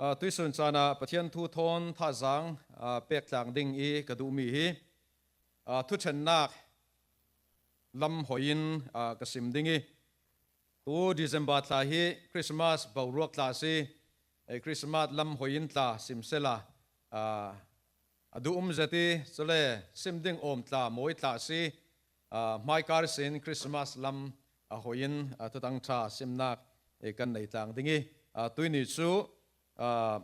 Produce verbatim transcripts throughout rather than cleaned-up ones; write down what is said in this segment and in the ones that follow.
Aa, tuisun caan ah Pathian thu thawn thazaang, aa, pek tlang ding i ka duhmi hi, aa, thuṭhennak lam hoihin, aa, ka sim ding i, tu December thla hi Christmas boruak tla si, ei, Christmas lam hoihin tla sim sela, aa, a duh um zet i, cule sim ding awm tla mawi tla si, aa, hmaikar sin Christmas lam a hoihin, aa, Thuthang ṭha simnak, ei, kan nei tlang ding i, aa, tuini cu, aa,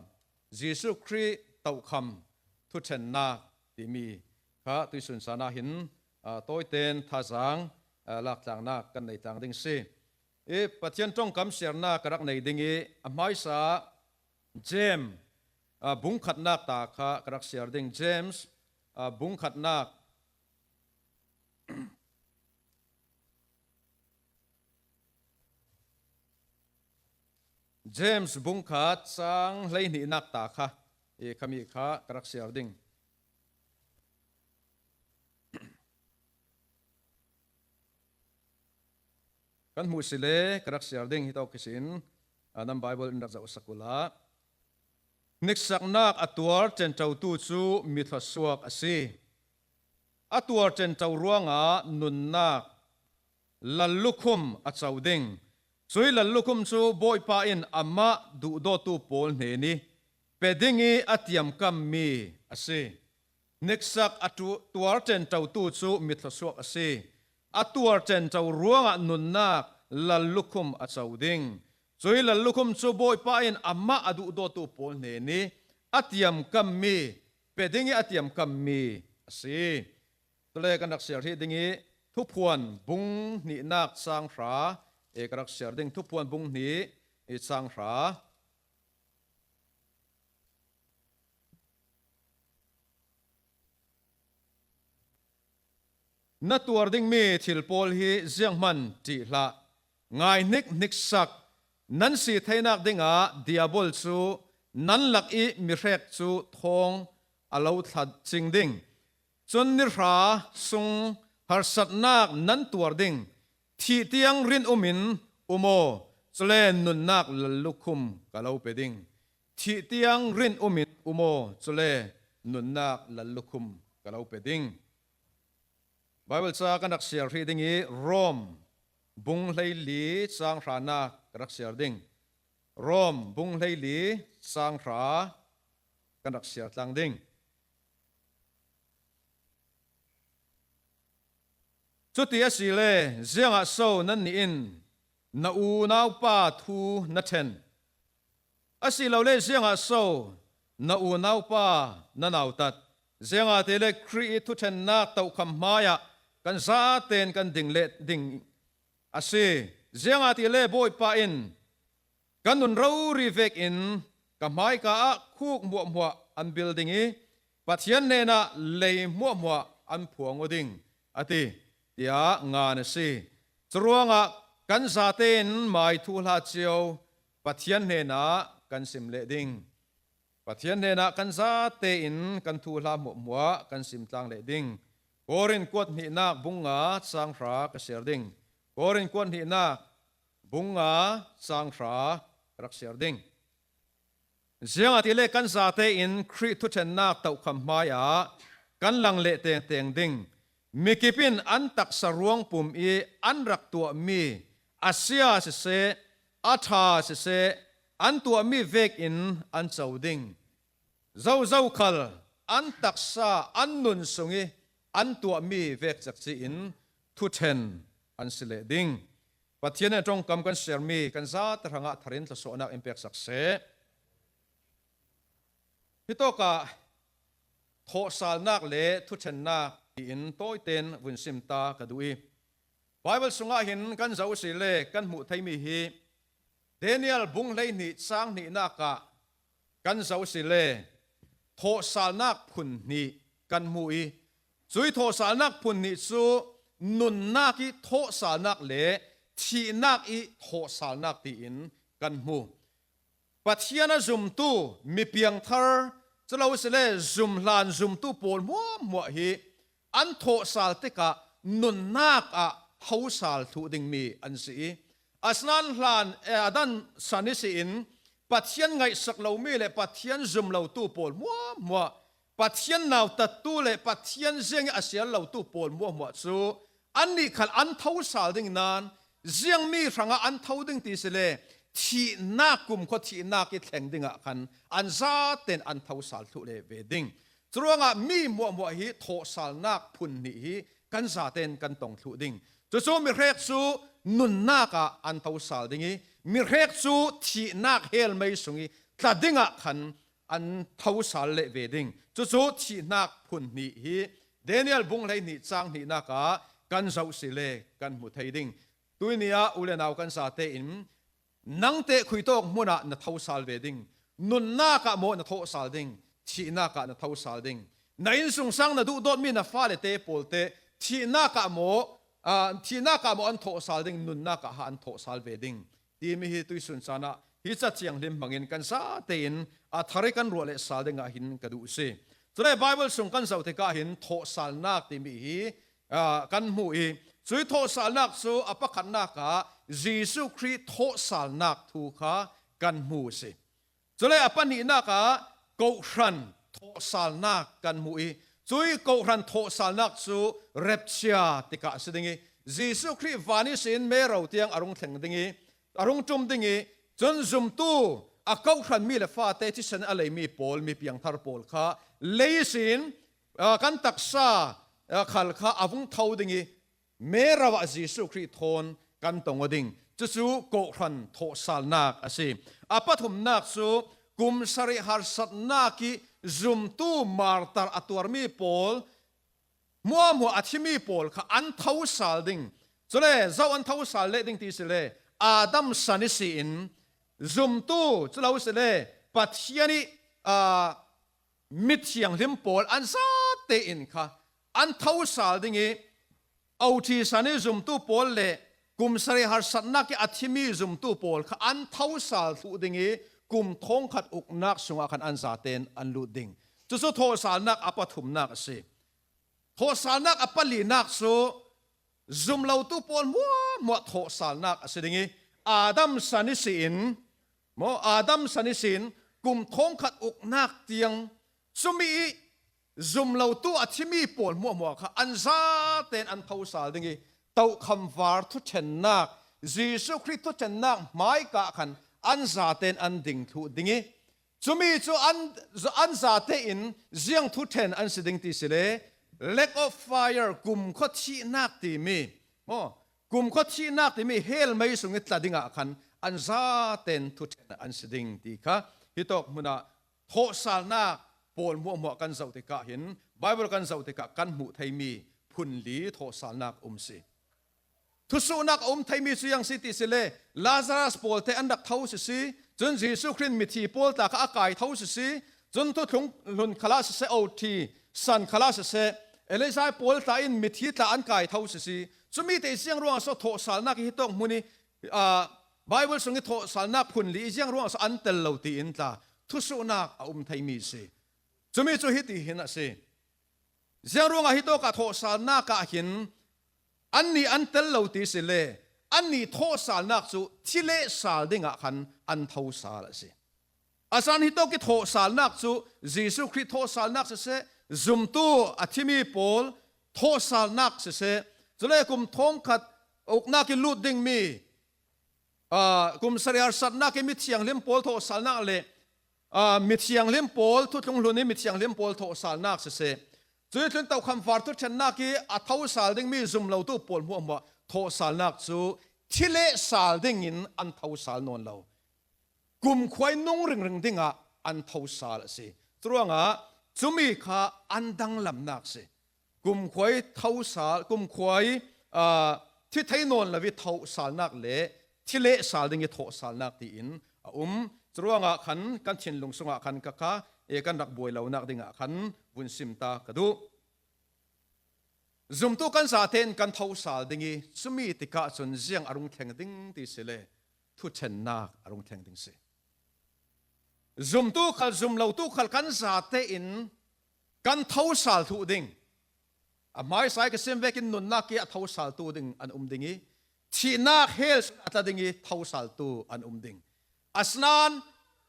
Jesuh Khrih tohkham thuṭhennak timi kha tuisun caan ah hin, aa, tawiten thazaang, aa, lak tlangnak kan nei tlang ding si. I Pathian ṭongkam siarnak ka rak nei ding i, a hmaisa James, aa, bung khatnak ta kha ka rak siar ding. James, aa, bung khatnak, James bung khat cang hleihnihnak ta kha, i, khami kha ka rak siar ding. Kan hmuh si le ka rak siar ding hi tawk ihsin, aa, nan Bible in rak zohsak uhla. Hniksaknak a tuar ṭenṭotu cu mi thluasuak a si. A tuar ṭenṭo ruangah nunnak lallukhum a co ding. Cuih lallukhum cu Bawipa in amah duhdawtu pawl hnen i pe ding i a tiamkammi a si. Hniksak a tu-, tuar ṭenṭotu cu mi thluasuak a si. A tuar ṭenṭo ruangah nunnak lallukhum a co ding. Cuih lallukhum cu Bawipa in amah a duhdawtu pawl hnen i a tiamkammi, pe ding i a tiamkammi a si. Cule kan rak siar hrih ding i, Thuphuan bung hnihnak cang hra, e, ka rak siar ding, Thuphuan bung hnih i cang hra. Na tuar dingmi thil pawl hi zianghman ṭih hlah. Ngaihnik hniksak, nan si theinak dingah Diabol cu nan lak i mi hrek cu thawng a lo thla cing ding. Cun ni hra sung harsatnak nan tuar ding. Thih tiang rinum in um aw, cule nunnak lallukhum ka lo pe ding. Thih tiang rinum in um aw, cule nunnak lallukhum ka lo pe ding. Bible ca kan rak siar hrih ding i, Rom bung hleili cang hranak ka rak siar ding. Rom bung hleili cang hra kan rak siar tlang ding. Cuti asile, ziangah so nannih in na unaupa thu na ṭhen? Asilole, ziangah so na unaupa na nautat? Ziangahtile Khrih i thuṭhennak tohkham hmaiah kan zaten kan ding leh ding a si. Ziangahtile Bawipa in, ka nun rori vekin ka hmaika ah khuk hmuahhmuah an bil ding i, Pathian hnenah lei hmuahhmuah an phuang aw ding, a ti, tiah ngan a si. Curuangah kan zatein mai thuhla cio Pathian hnenah kan sim leh ding. Pathian hnenah kan zatein kan thuhla hmuahhmuah kan sim tlang leh ding. Korin kuat hnihnak bung nga cang hra ka siar ding. Korin kuat hnihnak bung nga cang hra ka rak siar ding. Ziangahtile kan zatein Khrih thuṭhennak tohkham hmaiah kan lang leh tengteng ding. Mikip in an taksa ruangpum i an rak tuahmi a sia siseh, a ṭha siseh, an tuahmi vekin an co ding. Zozo khal an taksa, an nun sung i an tuahmi vek cekci in thuṭhen an si leh ding. Pathian in ṭongkam kan siarmi kan zate hrangah thar in thluasuahnak in peksak seh. Hitawkah thawhsalnak le thuṭhennak tiin tawiten vun sim ta ka duh i, Bible sungah hin kan zoh asile kan hmuh theimi hi Daniel bung hleihnih cang hnihnak ah kan zoh asile thawhsalnak phun hnih kan hmu i, cuih thawhsalnak phun hnih cu nunnak i thawhsalnak le thihnak i thawhsalnak tiin kan hmu. Pathian a zumtu mi piangthar, culo sile zumhlan zumtu pawl hmuahhmuah hi an thawhsal tikah nunnak ah hosal thluh dingmi an si i, asinain hlan, eh, a dan san ihsin Pathian ngaihsak lomi le Pathian zum lotu pawl hmuahhmuah, Pathian nautattu le Pathian ziangin a sial lotu pawl hmuahhmuah cu annih khal an thosal ding nain, ziangmi hrangah an tho ding ti si le, thihnak, kumkhua thihnak i thleng dingah khan an zaten an thosal thluh le ve ding. Curuangah mi hmuahhmuah hi thawhsalnak phun hnih hi kan zaten kan tong thluh ding. Cucu mihrek cu nunnak ah an thosal ding i, mihrek cu thihnak hell mei sung i tla dingah khan an thosal leh ve ding. Cucu thihnak phun hnih hi Daniel bung hleihnih cang hnihnak ah kan zoh si le kan hmu thei ding. Tuini ah u le nau kan zate in nang teh khuitawk hmunah na thosal ve ding, nunnak ah maw na thawhsal ding, thihnak ah na thosal ding, na innsungsang na duhdawtmi na fale te pawl teh thihnak ah maw, aa, thihnak ah maw an thawhsal ding, nunnak ah ha an thawhsal ve ding timi hi tuisun caan ah hi Ca Thianghlim hmangin kan zate in a thar i kan ruah le sal dingah hin ka duh si. Cule Bible sung kan zoh tikah hin thawhsalnak timi hi aa, kan hmu i, cui thawhsalnak cu a pakhatnak ah Jesuh Khrih thawhsalnak thu kha kan hmu a si. Cule a pahnihnak ah kohhran thawhsalnak kan hmu i, cui kohhran thawhsalnak cu rapture tikah a si ding i, Jesuh Khrih van ihsin mero tiang a rung thleng ding i, a rung ṭum ding i, cun zumtu a kohhranmi le fate thisen a leimi pawl, mi piangthar pawl kha lei ihsin aa, kan taksa, aa, khal kha a vung tho ding i, mero ah Jesuh Khrih thawn kan tong aw ding. Cucu kohhran thawhsalnak a si. A pathumnak cu kum sarih harsatnak i zumtu martar a tuarmi pawl, hmuahhmuah a thimi pawl kha an thosal ding. Cule zo an thosal leh ding ti si le, Adam san ihsin zumtu cu lo si le, Pathian i, aa, mithianghlim pawl an zate in kha an thosal ding i, oṭhi san i zumtu pawl le kum sarih harsatnak i a thimi zumtu pawl kha an thosal thluh ding i, kum thawngkhat uknak sungah khan an zaten an lut ding. Cucu thawhsalnak a pathumnak a si. Thawhsalnak a palinak cu zum lotu pawl hmuahhmuah thawhsalnak a si ding i, Adam san ihsin, maw, Adam san ihsin kum thawngkhat uknak tiang cumi i zum lotu a thimi pawl hmuahhmuah kha an zaten an thosal ding i, tokham var thuṭhennak, Jesuh Khrih thuṭhennak hmaika khan an zaten an ding thluh ding i, cumi cu an, an zate in ziang thuṭhen an si ding ti si le, lake of fire, kumkhua thihnak timi, maw, kumkhua thihnak timi hell mei sung i tla dingah khan an zaten thuṭhen an si ding ti kha hitawk hmunah thawhsalnak pawl hmuahhmuah kan zoh tikah hin, Bible kan zoh tikah kan hmuh theimi phun li thawhsalnak um si. Thusuhnak a um theimi cu ziang si ti si le, Lazarus pawl te an rak tho sisi, cun Jesuh Khrih mithi pawl tla kha a kai tho sisi, cun thuthlung hlun khalah siseh, oṭhi san khalah siseh, Elijah pawl tla in mithi tla an kai tho sisi. Cumi te ziang ruangah so thawhsalnak i hitawk hmun i, aa, Bible sung i thawhsalnak phun li i ziang ruangah so an tel lo tiin tla thusuhnak a um theimi si. Cumi cu hiti hin a si. Ziang ruangah hitawk ah thawhsalnak ah hin annih an tel lo ti si le, annih thawhsalnak cu thi le sal dingah khan an thosal a si. A san hitawk i thawhsalnak cu Jesuh Khrih thawhsalnak siseh, zumtu a thimi pawl thawhsalnak siseh, cule kum thawngkhat uknak i lut dingmi, aa, kum sarih harsatnak i mithianghlim pawl thawhsalnak le, aa, mithianghlim pawl, thuthlung hlun i mithianghlim pawl thawhsalnak siseh, cui tlun tokham var thuṭhennak i a thosal dingmi zum lotu pawl hmuahhmuah thawhsalnak cu thi le sal dingin an thosal nawn lo. Kumkhua i nung ringring dingah an thosal a si. Curuangah cumi kha an danglamnak si. Kumkhua i thosal, kumkhua i, aa, thi thei nawn lo i thawhsalnak le thi le sal ding i thawhsalnak tiin a um. Curuangah khan kan thinlung sungah khan ka kha, e, kan rak buai lonak dingah khan vun sim ta ka duh. Zumtu kan zaten kan thosal ding i, cumi tikah cun ziang a rung thleng ding ti si le, thuṭhennak a rung thleng ding si. Zumtu khal, zum lotu khal kan zatein kan thosal thluh ding. A hmaisa i ka sim vekin nunnak i a thosaltu ding an um ding i, thihnak hell a tla ding i thosaltu an um ding. Asinain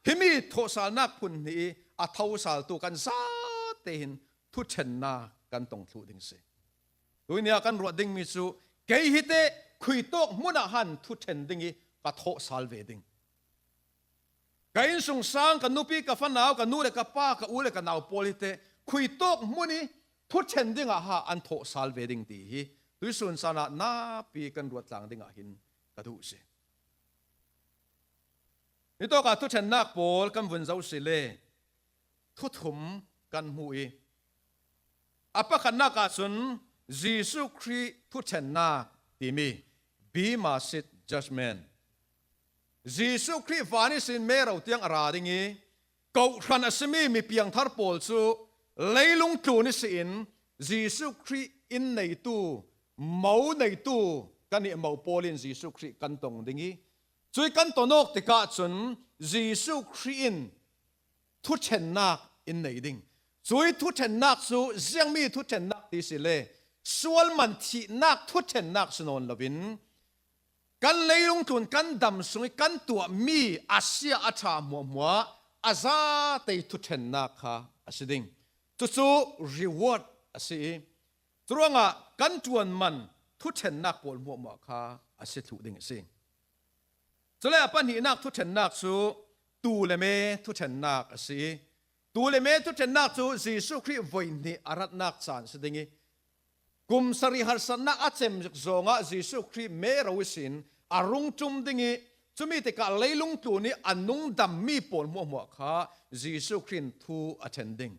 Himi thawhsalnak phun hnih i a thosaltu kan zate hin thuṭhennak kan tong thluh ding si. Tuini a kan ruat dingmi cu kei hi teh khuitawk hmunah han thuṭhen ding i ka thawhsal ve ding. Ka innsungsang, ka nupi, ka fanau, ka nu le ka pa, ka u le ka nau pawl hi teh khuitawk hmun i thuṭhen dingah ha an thawhsal ve ding ti hi tuisun caan ah napi kan ruat tlang dingah hin ka duh si. Hitawkah thuṭhennak pawl kan vun zo si le thuthum kan hmu i a pakhatnak ahcun Jesuh Khrih thuṭhennak timi bema seat judgment. Jesuh Khrih van ihsin mero tiang a ra ding i, kawhhran a simi mi piangthar pawl cu leilung tlun ihsin Jesuh Khrih inn neitu, mo neitu kan i mo pawl in Jesuh Khrih kan tong ding i, cui kan ton awk tikah cun Jesuh Khrih in thuṭhennak in nei ding. Cui thuṭhennak cu ziangmi thuṭhennak ti si le sual man thihnak thuṭhennak si nawn loin kan leilung tlun kan dam sung i kan tuahmi a sia a ṭha hmuahhmuah a zate thuṭhennak kha a si ding. Cucu reward a si i curuangah kan ṭuan man thuṭhennak pawl hmuahhmuah kha a si thluh ding a si. Cule a pahnihnak thuṭhennak cu tuu le me thuṭhennak a si i tuu le me thuṭhennak cu Jesuh Khrih voihnih a ratnak caan si ding i kum sarih harsatnak a cem zik zawngah Jesuh Khrih mero ihsin a rung ṭum ding i cumi tikah leilung tlun i a nung dammi pawl hmuahhmuah kha Jesuh Khrih in thu a ṭhen ding.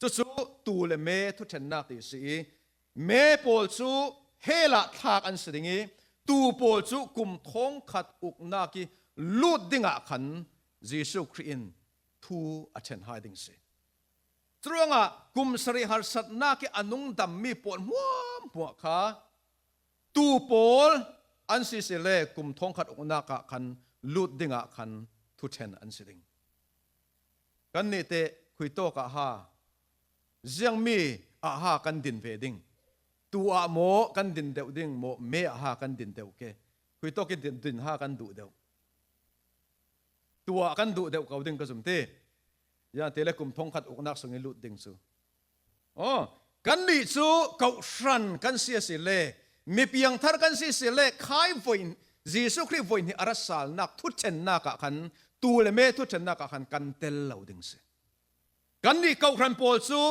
Cucu tuu le me thuṭhennak ti si i me pawl cu hell ah thlak an si ding i tuu pawl cu kum thawngkhat uknak i lut dingah khan Jesuh Khrih in thu a ṭhen hai ding si. Curuangah kum sarih harsatnak i a nung dammi pawl hmuahhmuah kha tuu pawl an si si le kum thawngkhat uknak ah khan lut dingah khan thuṭhen an si ding. Kannih teh khuitawk ah ha, ziangmi ah ha kan din ve ding? Tuu ah maw kan din deuh ding maw, me ah ha kan din deuh ke? Khuitawk i din, din ha kan duh deuh. Tuu ah kan duh deuh ko ding ka zum ti. Ziangti le kum thawngkhat uknak sung i lut ding cu. Aw, kannih cu kawhhran kan si a si le, mi piangthar kan si si le, khai voi, Jesuh Khrih voihnih a ratsalnak thuṭhennak ah khan, tuu le me thuṭhennak ah khan kan tel lo ding si. Kannih kawhhran pawl cu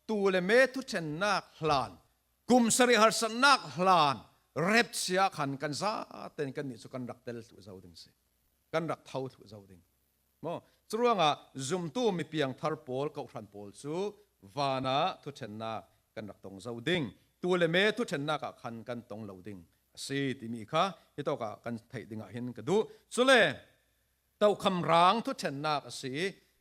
tuu le me thuṭhennak hlan, kum sarih harsatnak hlan, rapture ah khan kan zaten kannih cu kan rak tel thluh zo ding si. Kan rak tho thluh zo ding. Maw? Curuangah zumtu mi piangthar pawl, kawhhran pawl cu vanah thuṭhennak kan rak tong zo ding. Tuu le me thuṭhennak ah khan kan tong lo ding a si timi kha hitawk ah kan theih dingah hin ka duh. Cule tokham rang thuṭhennak a si.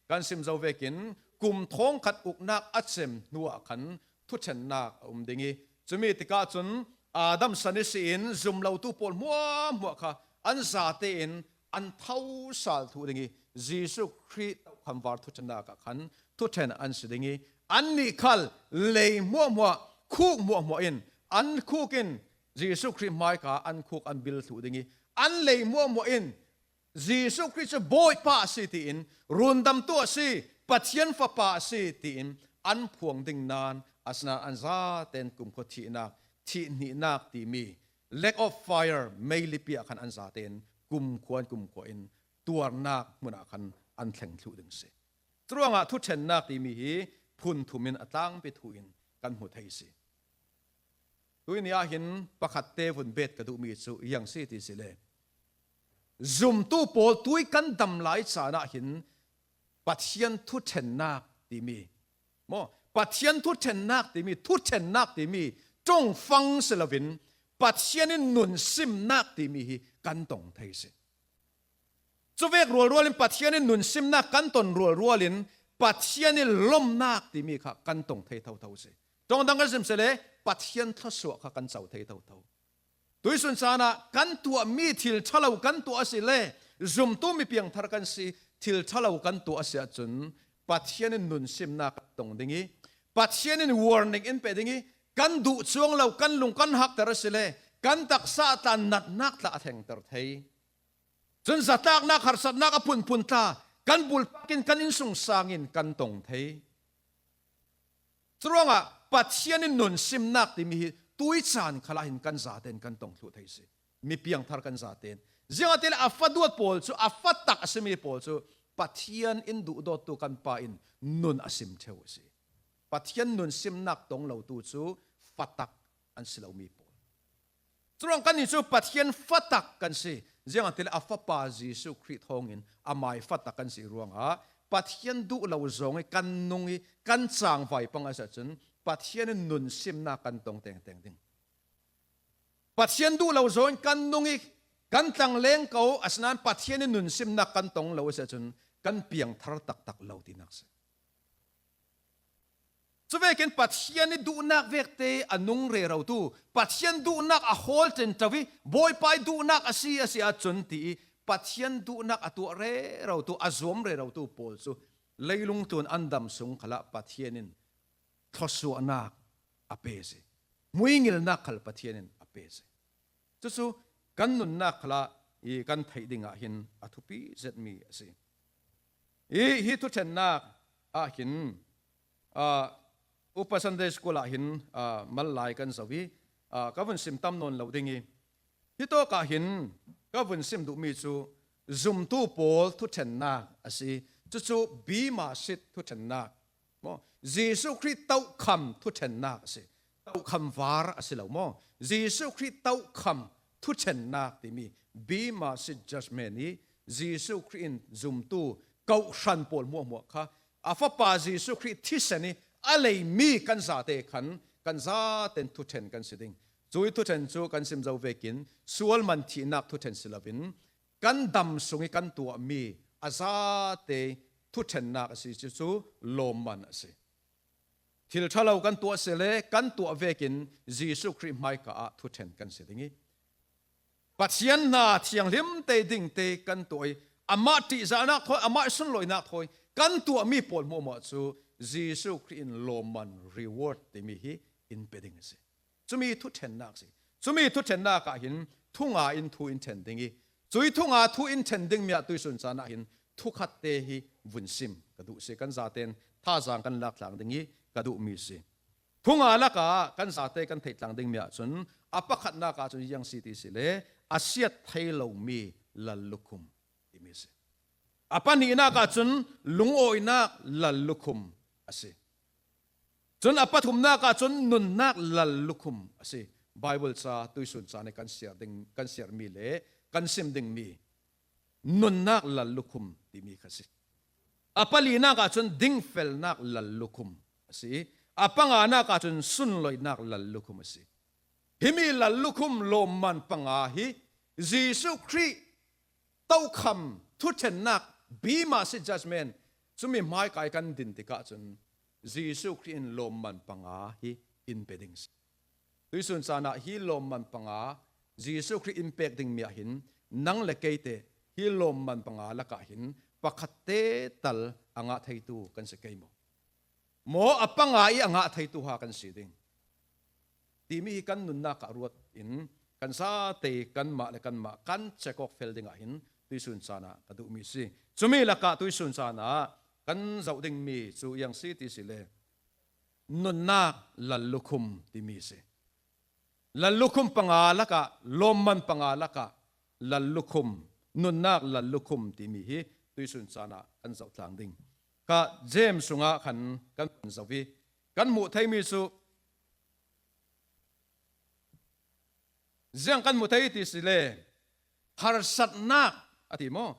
Kan sim zo vekin kum thawngkhat uknak a cem hnuah khan thuṭhennak a um ding i, cumi tikah cun Adam san ihsin zum lotu pawl hmuahhmuah kha an zate in an thosal thluh ding i, Jesuh Khrih tokham var thuṭhennak ah khan thuṭhen an si ding i, annih khal lei hmuahhmuah, khuk hmuahhmuah in an khuk in Jesuh Khrih hmaika an khuk an bil thluh ding i, an lei hmuahhmuah in Jesuh Khrih cu Bawipa a si tiin, rundamtu a si, Pathian Fapa a si tiin an phuang ding nan, asinain an zaten kumkhua thihnak, thih hnihnak timi, lake of fire, meilipi ah khan an zaten kumkhua in, kumkhua in tuarnak hmunah khan an thleng thluh ding si. Curuangah thuṭhennak timi hi phun thum in a tlangpi thu in kan hmu thei si. Tuini ah hin pakhatte vun bet ka duhmi cu ziang si ti si le, zumtu pawl tui kan dam lai caan ah hin Pathian thuṭhennak timi, maw, Pathian thuṭhennak timi, thuṭhennak timi ṭongfang si loin Pathian in nunsimnak timi hi kan tong thei si. Cuvek rualrual in Pathian in nunsimnak kan ton rualrual in Pathian in lomnak timi kha kan tong thei thotho si. Ṭongdang kan sim si le Pathian thluasuah kha kan co thei thotho. Tuisun caan ah kan tuahmi thil ṭhalo kan tuah a si le zumtu mi piangthar kan si, thil ṭhalo kan tuah a si ahcun Pathian in nunsimnak kan tong ding i, Pathian in warning in pe ding i, kan duh cuang lo, kan lung kan hakter a si le kan taksa ah tla natnak tla a thlengter thei. Cun zatlaknak, harsatnak a phunphun tla, Kan bulpak in, kan innsung sang in kan tong thei. Curuangah Pathian in nun simnak timi hi tuicaan khalah hin kan zaten kan tong thluh thei si. Mi piangthar kan zaten. Ziangahtile a fa duat pawl cu, a fa tak a simi pawl cu Pathian in duhdawttu kan Pa in nun a sim ṭheu a si. Pathian nun simnak tong lotu cu fa tak an si lomi pawl. Curuang kannih cu Pathian fa tak kan si. Ziangahtile a Fapa Jesuh Khrih thawngin amai fa tak kan si ruangah Pathian duh lo zong i kan nung i kan cangvai pang a si ahcun Pathian in nun simnak kan tong tengteng ding. Pathian duh lo zong i kan nung i kan tlangleng ko, asinain Pathian in nun simnak kan tong lo a si ahcun kan piangthar taktak lo tinak si. Cuvekin Pathian i duhnak vekte a nung rerotu, Pathian duhnak a hawl ṭenṭo i Bawipa i duhnak a si, a si ahcun ti i Pathian duhnak a tuah rerotu, a zuam rerotu pawl cu leilung tlun an dam sung khalah Pathian in thluasuahnak a pe si. Hmuingilnak khal Pathian in a pe si. Cucu kan nunnak khalah i kan theih dingah hin a thupi zetmi a si. I hi thuṭhennak ah hin, aa, Upa Sunday School ah hin, aa, mal lai kan zoh i, aa, ka vun sim tam nawn lo ding i, hitawk ah hin ka vun sim duhmi cu zumtu pawl thuṭhennak a si. Cucu bema seat thuṭhennak maw? Jesuh Khrih tohkham thuṭhennak a si. Tohkham var a si lo maw? Jesuh Khrih tohkham thuṭhennak timi bema seat judgment i Jesuh Khrih in zumtu kohhran pawl hmuahhmuah kha a Fapa Jesuh Khrih thisen i a leimi kan zate khan kan zaten thuṭhen kan si ding. Cui thuṭhen cu kan sim zo vekin sual man thihnak thuṭhen si loin kan dam sung i kan tuahmi a zate thuṭhennak a si cu, cu lawmman a si. Thil ṭhalo kan tuah sile kan tuah vekin Jesuh Khrih hmaika ah thuṭhen kan si ding i Pathian hna thianghlim te dingte kan tuah i amah ṭihzahnak thawi, amah i sunlawinak thawi kan tuahmi pawl hmuahhmuah cu Jesuh Khrih in lawmman reward timi hi in pe ding a si. Cumi thuṭhennak si. Cumi thuṭhennak ah hin thunga in thu in ṭhen ding i, cui thunga thu in ṭhen dingmi ah tuisun caan ah hin thukhatte hi vun sim ka duh si. Kan zaten thazaang kan lak tlang ding i ka duhmi si. Thunga lakah kan zate kan theih tlang dingmi ah cun a pakhatnak ah cun ziang si ti si le a siat thei lomi lallukhum timi si. A pahnihnak ah cun lungawinak lallukhum a si. Cun a pathumnak ah cun nunnak lallukhum a si. Baibal ca tuisun caan i kan siar ding, kan siarmi le kan sim dingmi nunnak lallukhum timi kha si. A palinak ah cun dingfelnak lallukhum a si. A panganak ah cun sunloinak lallukhum a si. Himi lallukhum lawmman panga hi Jesuh Khrih tohkham thuṭhennak, bema seat judgment, cumi hmaika i kan din tikah cun Jesuh Khrih in lawmman panga hi in pe ding si. Tuisun caan ah hi lawmman panga Jesuh Khrih in pek dingmi ah hin nang le kei te hi lawmman panga lakah hin pakhat te tal a ngah theitu kan si kei maw? Maw a panga i a ngah theitu ha kan si ding? Timi hi kan nunnak ah ruat in kan zate kanmah le kanmah kan check awk fel dingah hin tuisun caan ah ka duhmi si. Cumi lakah tuisun caan ah kan zoh dingmi cu ziang si ti si le nunnak lallukhum timi si. Lallukhum panga lakah, lawmman panga lakah lallukhum, nunnak lallukhum timi hi tuisun caan ah kan zoh tlang ding. Ka James sungah khan kan zoh i kan hmuh theimi cu ziang kan hmu thei ti si le harsatnak a ti maw?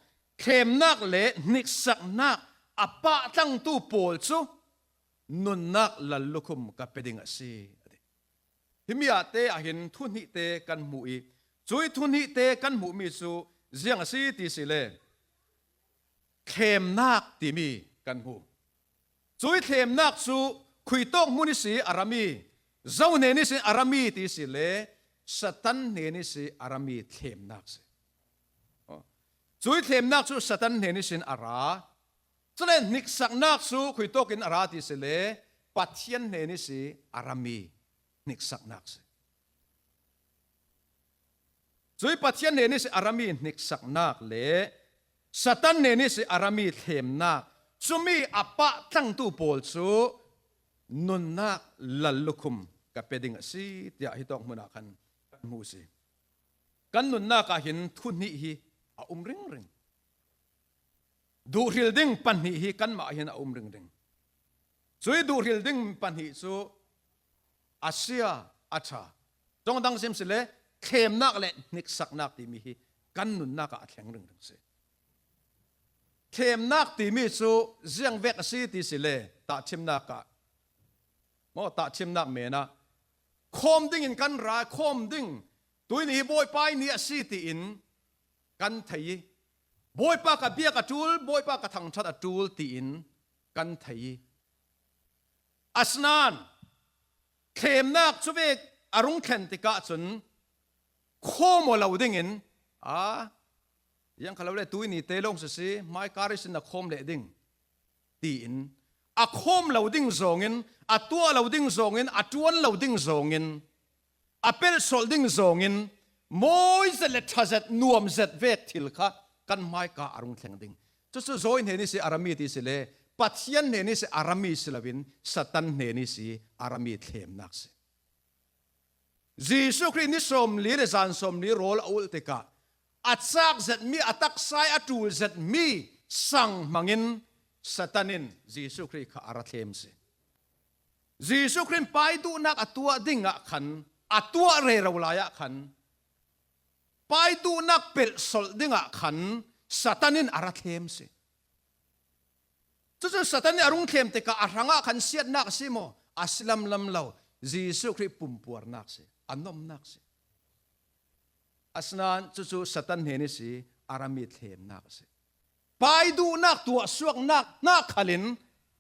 Thlemnak le hniksaknak a pahtlangtu pawl cu nunnak lallukhum ka pe ding a si, a ti. Himi ah te ah hin thuhnihte kan hmuh i, cui thuhnihte kan hmuhmi cu ziang a si ti si le thlemnak timi kan hmu. Cui thlemnak cu khuitawk hmun ihsi a rami, zo hnen ihsin a rami ti si le Satan hnen ihsi a rami thlemnak si. Cui thlemnak cu Satan hnen ihsin a ra. Cule hniksaknak cu khuitawk in a ra ti si le Pathian hnen ihsi a rami hniksaknak si. Cui Pathian hnen ihsi a rami hniksaknak le Satan hnen ihsi a rami thlemnak, cumi a pah tlangtu pawl cu nunnak lallukhum ka pe ding a si, tiah hitawk hmunah khan kan hmu si. Kan nunnak ah hin thu hnih hi a um ringring. Duhhril ding pahnih hi kanmah ah hin a um ringring. Cui duhhril ding pahnih cu a sia, a ṭha. Ṭawngdang sim si le, thlemnak le hniksaknak timi hi kan nunnak ah a thleng ringring si. Thlemnak timi cu ziang vek a si ti si le, tahṭhimnak ah, maw, tahṭhimnak men ah khawm dingin kan ra, khawm ding, tuini hi Bawipa ih ni a si tiin kan thei ih, Bawipa ka biak a ṭul, Bawipa ka thangṭhat a ṭul tiin kan thei ih, asinain thlemnak cuvek a rung thlen tikah cun khawm aw lo dingin, a, ziang kha lo le, tuini te lawng sisi, hmaika ihsin na khawm leh ding, tiin a khawm lo ding zawngin, a tuah lo ding zawngin, a ṭuan lo ding zawngin, a pelhsolh ding zawngin, mawi zet le ṭha zet, nuam zet vek thil kha kan hmaika a rung thleng ding. Cucu Joy hnen ihsi a rami ti si le, Pathian hnen ihsi a rami si loin Satan hnen ihsi a rami thlemnak si. Jesuh Khrih ni sawmli le zan sawmli rawl a ulh tikah a cak zetmi, a taksa ih a ṭul zetmi sang hmangin Satan in Jesuh Khrih kha a ra thlem si. Jesuh Khrih in pai duhnak a tuah dingah khan, a tuah rero lai ah khan, pai duhnak pelhsolh dingah khan Satan in a ra thlem si. Cucu Satan nih a rung thlem tikah a hrangah khan siatnak a si maw? A si lamlam lo. Jesuh Khrih pumpuarnak si, a nomnak si. Asinain cucu Satan hnen ihsi a rami thlemnak a si. Pai duhnak tuahsuaknak hna khalin,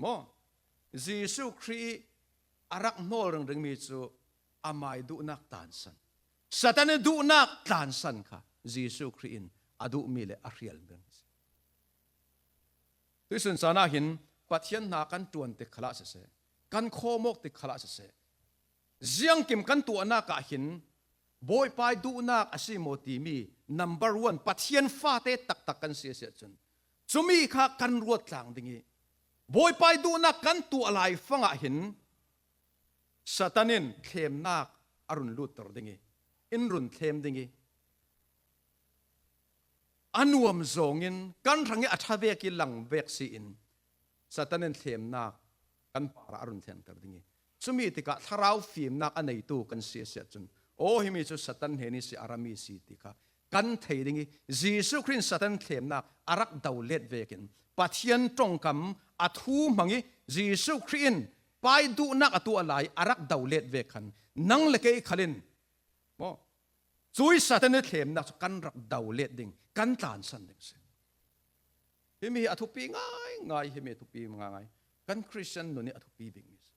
maw, Jesuh Khrih ih a rak hnawl ringringmi cu amai duhnak tlansan, Satan ih duhnak tlansan kha Jesuh Khrih in a duhmi le a hrialmi a si. Tuihsun caan ah hin Pathian hna kan ṭuan tik khalah siseh, kan khawm awk tik khalah siseh, ziangkim kan tuahnak ah hin Bawipa ih duhnak a si maw timi number one, Pathian fate taktak kan si a si ahcun, cumi kha kan ruat tlang ding ih, Bawipa ih duhnak kan tuah lai fangah hin Satan in thlemnak a run lutter ding ih, in run thlem ding ih, a nuam zawngin kan hrang ih a ṭha vek ih lang vek si in Satan in thlemnak kan parah a run thlenter ding ih, cumi tikah thlarau fimnak a neitu kan si a si ahcun, aw, himi cu Satan hnen ihsi a rami si ti kha kan thei ding ih, Jesuh Khrih in Satan thlemnak a rak do let vekin Pathian ṭongkam a thu hmang ih Jesuh Khrih in pai duhnak a tuah lai a rak do let vek khan nang le kei khalin, maw, cui Satan ih thlemnak cu kan rak do let ding, kan tlansan ding si. Himi hi a thupi ngaingai, himi a thupi ngaingai. Kan Khristian nun ih a thupi bikmi si.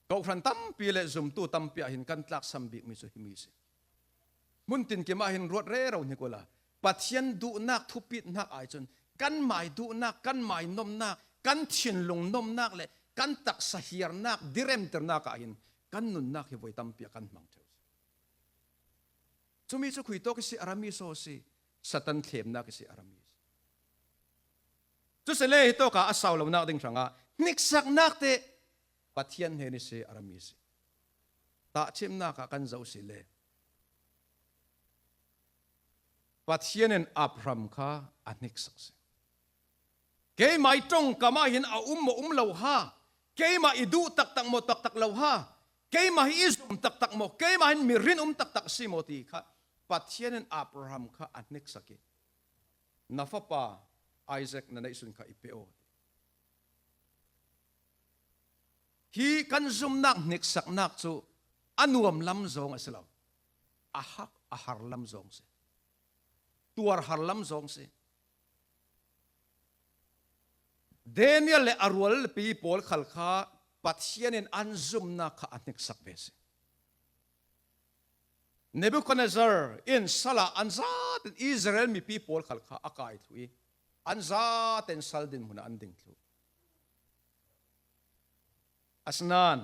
Kawhhran tampi le zumtu tampi ah hin kan tlaksam bikmi cu himi si. Hmun tinkim ah hin ruat rero hnik uhla, Pathian duhnak thupit hnak ai cun kanmai duhnak, kanmai nomnak, kan thinlung nomnak le kan taksa hiarnak, diremternak ah hin kan nunnak hi voi tampi ah kan hmang ṭheu si. Cumi cu khuitawk ihsi a rami saw si, Satan thlemnak ihsi a rami si. Cu si le hitawk ah a sau lonak ding hrangah hniksaknak te Pathian hnen ihsi a rami si. Tahṭhimnak ah kan zoh si le, Pathian in Abraham kha a hniksak si. Keimah ih ṭongkam ah hin a um maw um lo ha, keimah i duh taktak maw taktak lo ha, keimah hi i zum taktak maw, keimah hin mi rinum taktak si maw ti kha Pathian in Abraham kha a hniksak ih, na fapa Isaac na neihsun kha i pe aw. Hi kan zumnak hniksaknak cu a nuam lam zong a si lo, a hak, a har lam zong si, tuar har lam zong si. Daniel le a rualpi pawl khal kha Pathian in an zumnak kha a hniksak ve si. Nebuchadnezzar in sal ah an zaten Israel mipi pawl khal kha a kai thluh ih, an zaten sal dinhmun ah an ding thluh. Asinain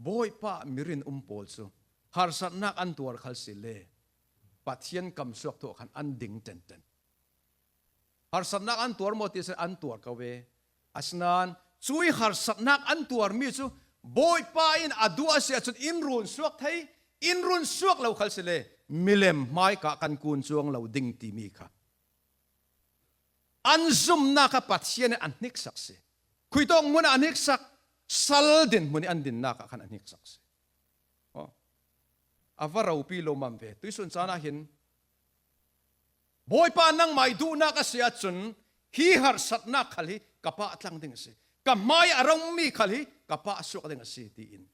Bawipa mi rinum pawl cu harsatnak an tuar khal si le, Pathian kamsuak thawh khan an ding tenten. Harsatnak an tuar maw ti se, an tuar ko ve. Asinain cui harsatnak an tuarmi cu Bawipa in a duh a si ahcun in run suak thei, in run suak lo khal si le milem hmaika kan kun cuang lo ding timi kha an zumnak kha Pathian in an hniksak si. Khuitawk hmun ah an hniksak, sal din hmun i an dinnak ah khan an hniksak si. Aw. A va ropi lo mam ve. Tuisun caan ah hin Bawipa nangmah i duhnak a si ahcun hi harsatnak khal hi ka pah tlang ding a si. Ka hmai a rongmi khal hi ka pah suak ding a si tiin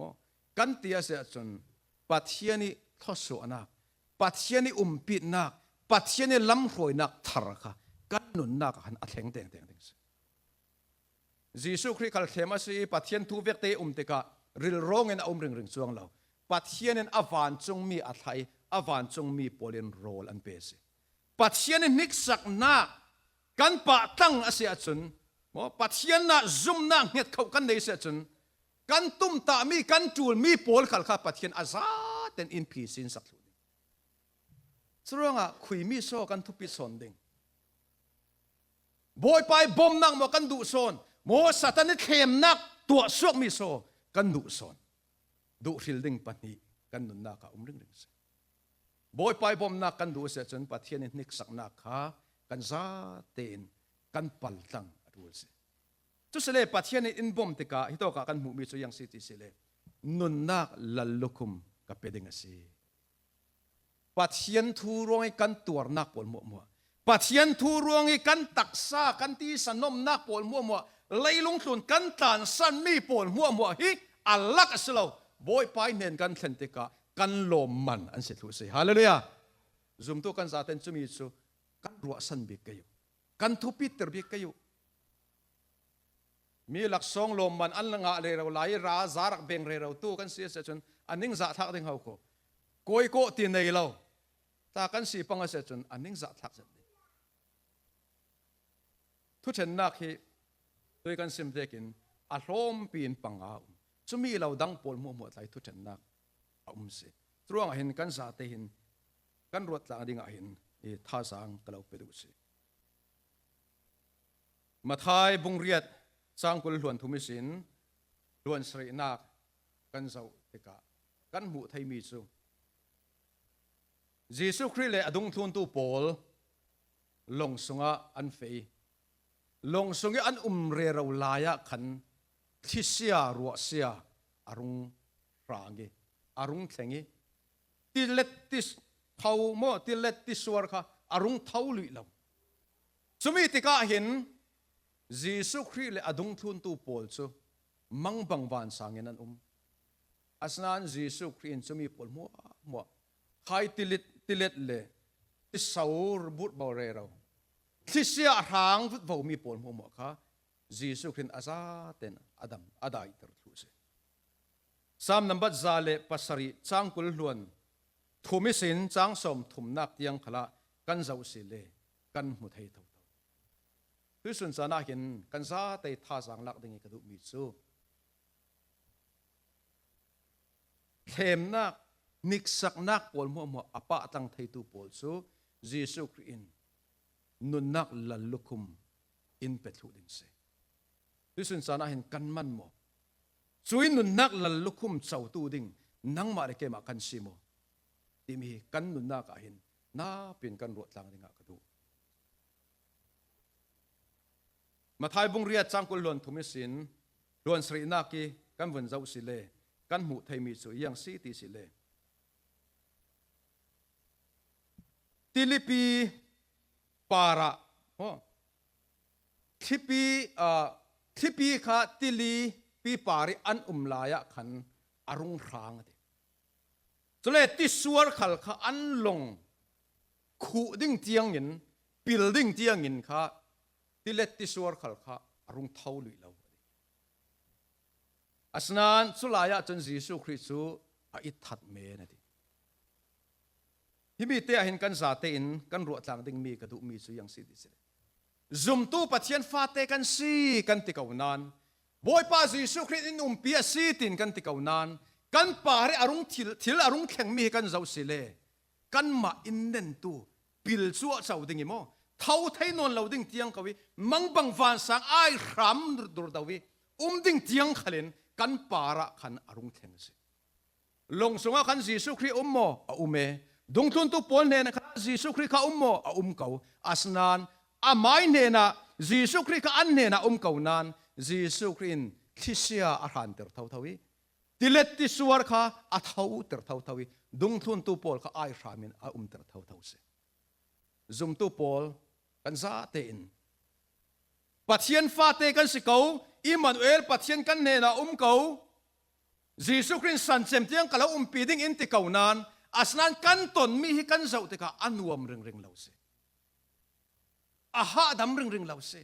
maw kan ti a si ahcun Pathian i thluasuahnak, Pathian i umpitnak, Pathian i lamhruainak thar kha kan nunnak ah khan a thleng tengteng ding a si. Jesuh Khrih khal thlem a si i Pathian thu vekte um tikah rilrawng in a um ringring cuang lo. Pathian in a vancungmi a thlai, a vancungmi pawl in rawl an pe a si. Pathian in hniksaknak kan pah tlang a si ahcun, maw, Pathian ah zumnak hngetkhoh kan nei a si ahcun, kan tumtahmi, kan ṭulmi pawl khal kha Pathian a zaten in phisin sak thluh ding. Curuangah khuimi saw kan thupi sawn ding. Bawipa i bawmnak maw kan duh sawn? Maw Satan i thlemnak tuahsuakmi saw kan duh sawn? Duh hril ding pahnih kan nunnak ah um ringring si. Bawipa i bawmnak kan duh a si ahcun Pathian i hniksaknak kha kan zatein kan paltlang a ṭul si. Cusile Pathian in in bawm tikah hitawkah kan hmuhmi cu ziang si ti si le nunnak lallukhum ka pe ding a si. Pathian thu ruang i kan tuarnak pawl hmuahhmuah, Pathian thu ruang i kan taksa, kan tisa nomnak pawl hmuahhmuah, leilung tlun kan tlansanmi pawl hmuahhmuah hi a lak a si lo. Bawipa i hnen kan thlen tikah kan lawmman an si thluh si. Hallelujah! Zumtu kan zaten cumi cu kan ruahsan bik kei uh, kan thupiter bik kei uh. Mi laksawng lawmman an ngah rero lai i ra za rak beng rero tu kan si a si ahcun a ningzah thlak ding ho ko. Kawikaw ti nei lo. Tla kan si pang a si ahcun a ningzah thlak zet ding. Thuṭhennak hi tui kan sim tekin a hlawmpi in panga a um. Cumi lo dang pawl hmuahhmuah tlai thuṭhennak a um si. Curuangah hin kan zate hin kan ruat tlang dingah hin i thazaang ka lo pe duh si. Matthai bung riat cang kul hluan thum ihsin hluan sarihnak kan zoh tikah kan hmuh theimi cu Jesuh Khrih le a dungthluntu pawl lawng sungah an fei. Lawng sung i an um rero lai ah khan thlisia ruahsia a rung hrang i, a rung thleng i, tilet ti tho maw, tilet ti suar kha a rung tho luih lo. Cumi tikah hin Jesuh Khrih le a dungthluntu pawl cu mangbang vansang in an um. Asinain Jesuh Khrih in cumi pawl hmuahhmuah, khai tilet, tilet le tiso burhbo rero, thlisia a hrang vutvomi pawl hmuahhmuah kha Jesuh Khrih in a zaten a dam, a daiter thluh si. Sam nambat za le pasarih cang kul hluan thum ihsin cang sawm thumnak tiang khalah kan zoh si le kan hmu thei thotho. Tuisun caan ah hin kan zate thazaang lak ding i ka duhmi cu thlemnak, hniksaknak pawl hmuahhmuah a pahtlang theitu pawl cu Jesuh Khrih in nunnak lallukhum in pe thluh ding si. Tuisun caan ah hin kan man maw? Cui nunnak lallukhum cotu ding nangmah le keimah kan si maw? Timi hi kan nunnak ah hin napin kan ruat tlang dingah ka duh. Matthai bung riat cang kul hluan thum ihsin hluan sarihnak i kan vun zoh si le kan hmuh theimi cu ziang si ti si le tilipi parah, aw, thlipi, aa, thlipi kha tilipi par i an um lai ah khan a rung hrang a ti. Cule tisuar khal kha an lawng khuh ding tiangin, pil ding tiangin kha tilet tisuar khal kha a rung tho luih lo. Asinain culai ah cun Jesuh Khrih cu a itthat men a ti. Himi te ah hin kan zate in kan ruah tlang dingmi ka duhmi cu ziang si ti si le, zumtu Pathian fate kan si kan ti ko nain, Bawipa Jesuh Khrih in umpi a si tin kan ti ko nain, kan par i a rung thil, thil a rung thlengmi hi kan zoh si le, kanmah in nentu pil cuahco ding i maw, tho thei nawn lo ding tiang ko i, mangbang vansang ai hram dur do i, um ding tiang khalin kan parah khan a rung thleng si. Long sungah khan Jesuh Khrih um maw? A um e. Dungthluntu pawl hnenah khan Jesuh Khrih kha um maw? A um ko. Asinain a mai hnenah Jesuh Khrih kha an hnenah um ko nan Jesuh Khrih in thlisia a hrantir thotho i, tilet tisuar kha a thotir thotho i, dungthluntu pawl kha ai hramin a umtir thotho si. Zumtu pawl kan zate in Pathian fate kan si ko, Immanuel Pathian kan hnenah um ko, Jesuh Khrih in san cem tiang ka lo umpi ding in ti ko nan, asinain kan tonmi hi kan zoh tikah a nuam ringring lo si. A hahdam ringring lo si.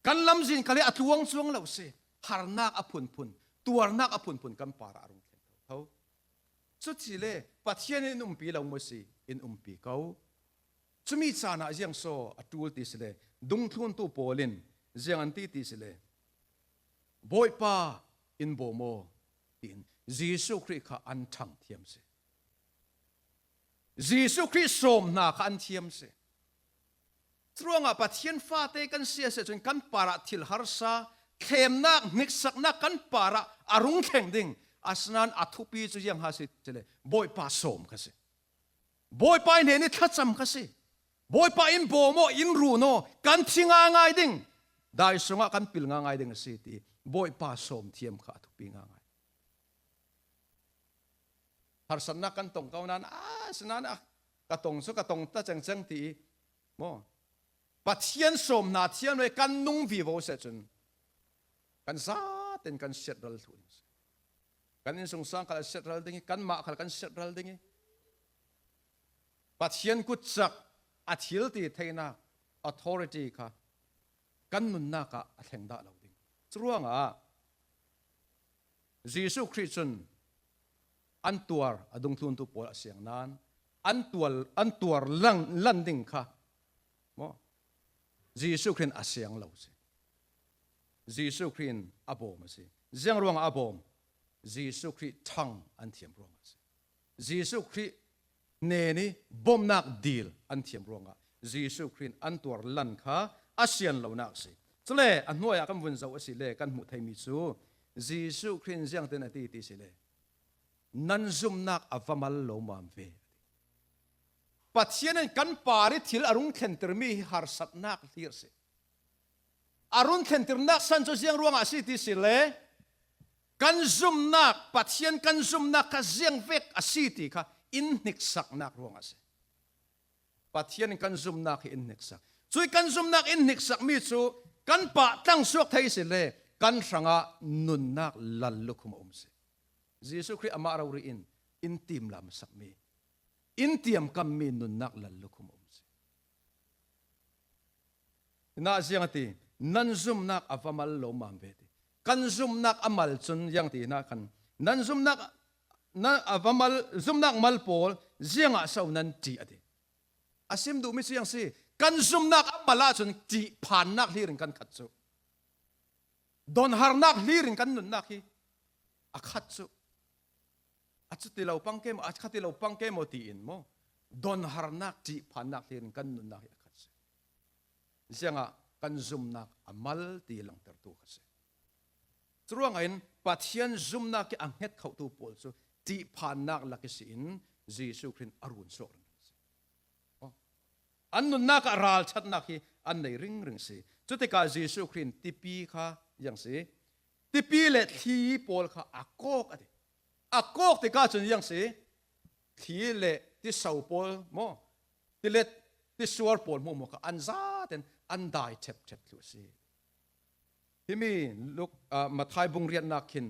Kan lamzin khal hi a tluang cuang lo si. Harnak a phunphun, tuarnak a phunphun kan parah a rung thleng thotho. Cuti le Pathian in umpi lo maw si, in umpi ko. Cumi caan ah ziang saw a ṭul ti si le, dungthluntu pawl in ziang an ti ti si le, Bawipa, in bawm aw, tiin Jesuh Khrih kha an ṭhang thiam si. Jesuh Khrih sawm hna kha an thiam si. Curuangah Pathian fate kan si a si ahcun kan parah thil harsa, thlemnak, hniksaknak kan parah a rung thleng ding. Asinain a thupi cu ziang ha si ti le, Bawipa sawm kha si. Bawipa i hnen i thlacam kha si. Bawipa, in bawm aw, in run aw, kan thi ngaingai ding. Dai sungah kan pil ngaingai ding a si ti. Bawipa sawm thiam kha a thupi ngaingai. Harsatnak kan tong ko nan, a, sinan a, ka tong cu ka tong ta cengceng ti i, maw? Pathian sawm hna thiam le kan nung vivo seh cun kan zaten kan siatral thluh ding si. Kan innsungsang khal a siatral ding i, kanmah khal kan siatral ding i, Pathian kutcak a thil ti theinak, authority kha kan nunnak ah a thleng dah lo ding. Curuangah Jesuh Khrih cun an tuar a dungthluntu pawl a siang nan, an tuar, an tuar lan, lan ding kha, maw? Jesuh Khrih in a siang lo si. Jesuh Khrih in a bawm a si. Ziang ruangah a bawm? Jesuh Khrih ṭhang an thiam ruangah a si. Jesuh Khrih hnen i bawmhnak dil an thiam ruangah Jesuh Khrih in an tuar lan kha a sian lonak a si. Cule a hnuai ah kan vun zoh a si le kan hmuh theimi cu Jesuh Khrih in ziangtin a ti ti si le, nan zumhnak a va mal lo mam ve. Pathian in kan par i thil a rung thlentirmi hi harsatnak hlir si. A rung thlentirnak san cu ziang ruangah a si ti si le, kan zumhnak, Pathian kan zumhnak kha ziang vek a si ti kha in hniksaknak ruangah a si. Pathian in kan zumhnak hi in hniksak. Cui kan zumhnak in hniksakmi cu kan pah tlang suak thei si le kan hrangah nunnak lallukhum a um si. Jesuh Khrih amah rori in in timlam sakmi, in tiamkammi nunnak lallukhum a um si. Hinah ziang a ti, nan zumhnak a va mal lo mam ve ti. Kan zumhnak a mal cun ziang ti hinah khan, nan zumhnak, nan a va mal, zumhnak mal pawl ziangah so nan ṭih a ti. A sim duhmi cu ziang si, kan zumhnak a mal ahcun ṭih phannak hlir in kan khat cu. Donharnak hlir in kan nunnak hi a khat cu. A cu ti lo pang ke maw, a kha ti lo pang ke maw tiin maw? Donharnak, ṭih phannak hlir in kan nunnak hi a khat si. Ziangah kan zumhnak a mal ti langtertu kha si. Curuangah in Pathian zumhnak i a hnget khotu pawl cu ṭih phannak lak i si in Jesuh Khrih in a run suak ringring si. An nunnak ah ralṭhatnak hi an nei ringring si. Cutikah Jesuh Khrih in tipi kha ziang si. Tipi le thli pawl kha a kawk a ti. A kawk tikah cun ziang si. Thli le tiso pawl maw? Tilet, tisuar pawl hmuahhmuah kha an zaten an dai ṭhepṭhep thluh si. Himi Luk-, ah, Matthai bung riatnak khin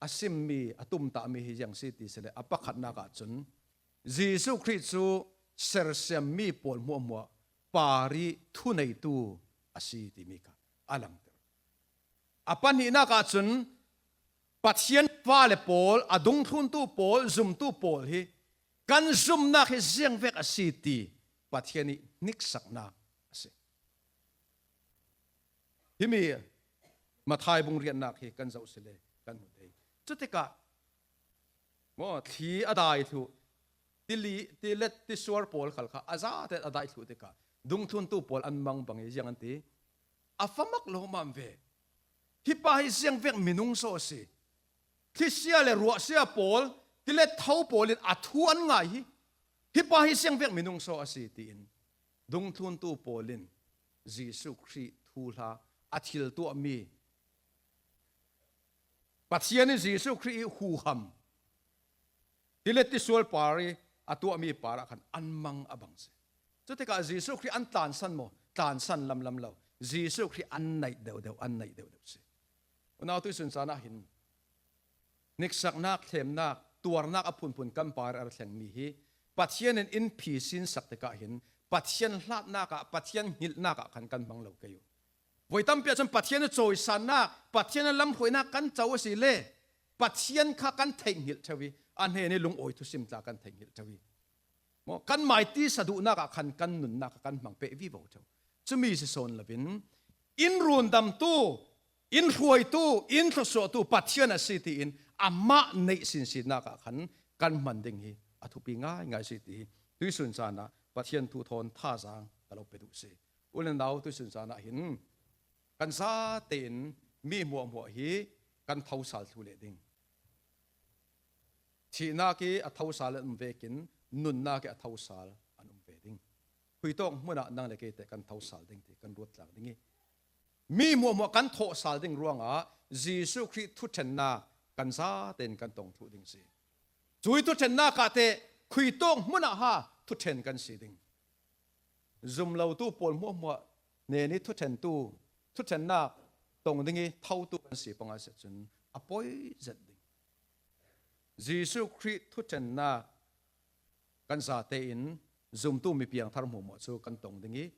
a simmi, a tumtahmi hi ziang si ti si le a pakhatnak ahcun Jesuh Khrih cu sersiammi pawl hmuahhmuah par i thuneitu a si timi kha a langter. A pahnihnak ahcun Pathian fale pawl, a dungthluntu pawl, zumtu pawl hi kan zumhnak hi ziang vek a si ti Pathian i hniksaknak a si. Himi Matthai bung riatnak hi kan zoh si le kan hmu thei. Cutikah maw, thli a dai thluh, tili, tilet, tisual pawl khal kha a zate a daih thluh tikah dungthluntu pawl an mang bang hi ziang an ti. A fa mak lo mam ve. Hi pa hi ziang vek minung saw a si. Thlisia le ruahsia pawl, tilet tho pawl in a thu an ngai hi. Hi pa hi ziang vek minung saw a si tiin dungthluntu pawl in Jesuh Khrih thuhla a thil tuahmi, Pathian in Jesuh Khrih ih huham, tilet tisual par ih a tuahmi parah khan an mang a bang si. Cutikah Jesuh Khrih an tlansan maw? Tlansan lamlam lo. Jesuh Khrih an naih deuhdeuh, an naih deuhdeuh si. Unau tuisun caan ah hin hniksaknak, thlemnak, tuarnak a phunphun kan par a ra thlengmi hi Pathian in in phisinsak tikah hin Pathian hlatnak ah, Pathian hngilhnak ah khan kan hmang lo kei uh. Voi tampi ah cun Pathian a cawisannak, Pathian a lamhruainak kan co a si le Pathian kha kan theihnghilh ṭheu ih a hnen ih lungawi thusim tla kan theihnghilh ṭheu ih maw, kan mai tisa duhnak ah khan kan nunnak kha kan hmang peh vivo ṭheu. Cumi si sawn loin in rundamtu, in hruaitu, in thluasuahtu Pathian a si tiin amah neih sinsinnak ah khan kan hman ding hi a thupi ngaingai si ti hi tuisun caan ah Pathian thu thawn thazaang ka lo pe duh si. U le nau, tuisun caan ah hin kan zatein mi hmuahhmuah hi kan thosal thluh leh ding. Thihnak ih a thosal an um vekin nunnak ih a thosal an um ve ding. Khuitawk hmunah nang le keite kan thosal ding ti kan ruat tlang ding ih mi hmuahhmuah kan thawhsal ding ruangah Jesuh Khrih thuṭhennak kan zatein kan tong thluh ding si. Cuih thuṭhennak ah teh khuitawk hmunah ha thuṭhen kan si ding. Zum lotu pawl hmuahhmuah hnen ih thuṭhentu, thuṭhennak tong ding ih thotu kan si panga si ahcun a poi zet ding. Jesuh Khrih thuṭhennak kan zatein zumtu mi piangthar hmuahhmuah cu kan tong ding ih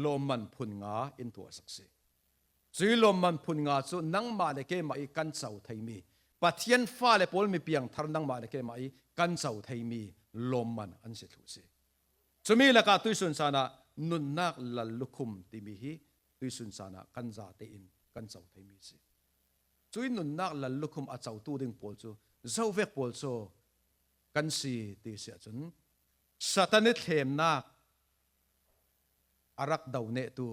lawmman phun nga in tuahsak si. Cuih lawmman phun nga cu nangmah le keimah ih kan co theimi, Pathian fale pawl mi piangthar nangmah le keimah ih kan co theimi lawmman an si thluh si. Cumi lakah tuisun caan ah nunnak lallukhum timi hi tuisun caan ah kan zatein kan co theimi si. Cuih nunnak lallukhum a cotu ding pawl cu zovek pawl cu kan si ti si ahcun Satan ih thlemnak a rak do nehtu,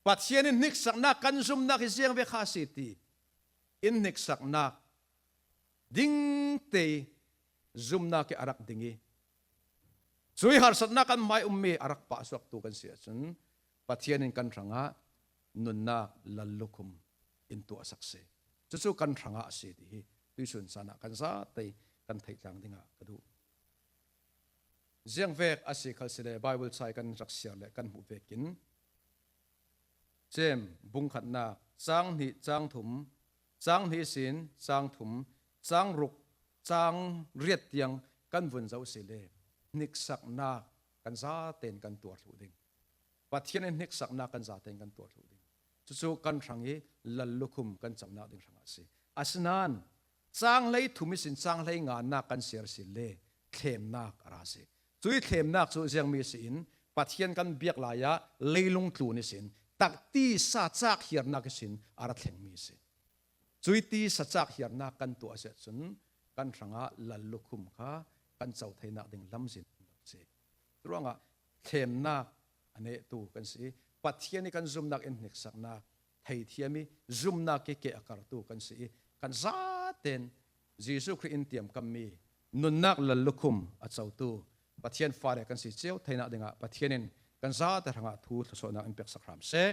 Pathian in hniksaknak kan zumnak hi ziang ve kha si ti in hniksaknak dingte zumnak ih a rak ding ih cuih harsatnak kan hmai ummi a rak pahsuaktu kan si ahcun Pathian in kan hrangah nunnak lallukhum in tuahsak si. Cucu kan hrangah a si ti hi tuisun caan ah kan zate kan theih tlang dingah ka duh. Ziangvek a si khal sile Baibal ca ih kan rak siar le kan hmuh vekin Cem bung khatnak, cang hnih, cang thum, cang hnih ihsin cang thum, cang ruk, cang riat tiang kan vun zoh si le hniksaknak kan zaten kan tuar thluh ding. Pathian in hniksaknak kan zaten kan tuar thluh ding. Cucu kan hrang ih lallukhum kan conak ding hrangah a si. Asinain cang hlei thum ihsin cang hlei nganak kan siar si le thlemnak a ra si. Cuih thlemnak cu ziangmi si in Pathian kan biak lai ah leilung tlun ihsin takti sa cak hiarnak ihsin a ra thlengmi si. Cuih tisa cak hiarnak kan tuah a si ahcun kan hrangah lallukhum kha kan co theinak ding lamzin a um lo si. Curuangah thlemnak a nehtu kan si ih Pathian ih kan zumnak in hniksaknak theithiam ih zumnak ih keh a kartu kan si ih kan zaten Jesuh Khrih in tiamkammi nunnak lallukhum a cotu Pathian fale kan si cio theinak dingah Pathian in kan zate hrangah thu thluasuahnak in peksak hram seh.